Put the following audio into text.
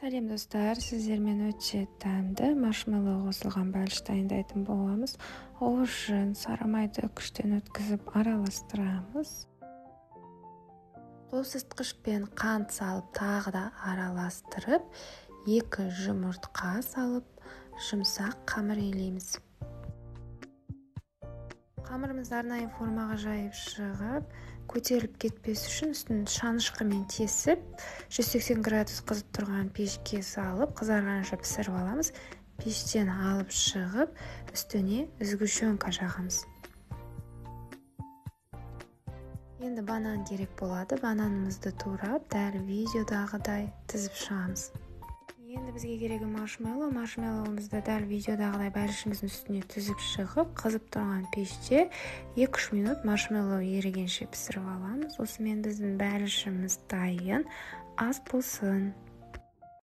Сәлем достар, сіздермен өте дәмді маршмеллоу қосылған бәліш дайындайтын боламыз. Ол үшін сары майды күштен өткізіп араластырамыз. Қосытқышпен қант салып тағы да араластырып, 2 жұмыртқа салып, жұмсақ қамыр илейміз. Қамырымызды арнайы формаға жайып шығып, көтеріліп кетпес үшін үстін шанышқымен тесіп, 180 градус қызып тұрған пешке салып, қызарғанша пісіріп аламыз. Пештен алып шығып, үстіне сгущенка жағамыз. Енді банан керек болады. Бананымызды турап, дәл видеодағыдай тізіп шығамыз. Енді бізге керегі маршмеллоу. Маршмеллоуымызды дәл видеодағыдай бәлішіміздің үстіне тізіп шығып, қызып тұрған пеште 2-3 минут маршмеллоу ерігенше пісіріп аламыз. Осымен біздің бәлішіміз дайын. Ас болсын.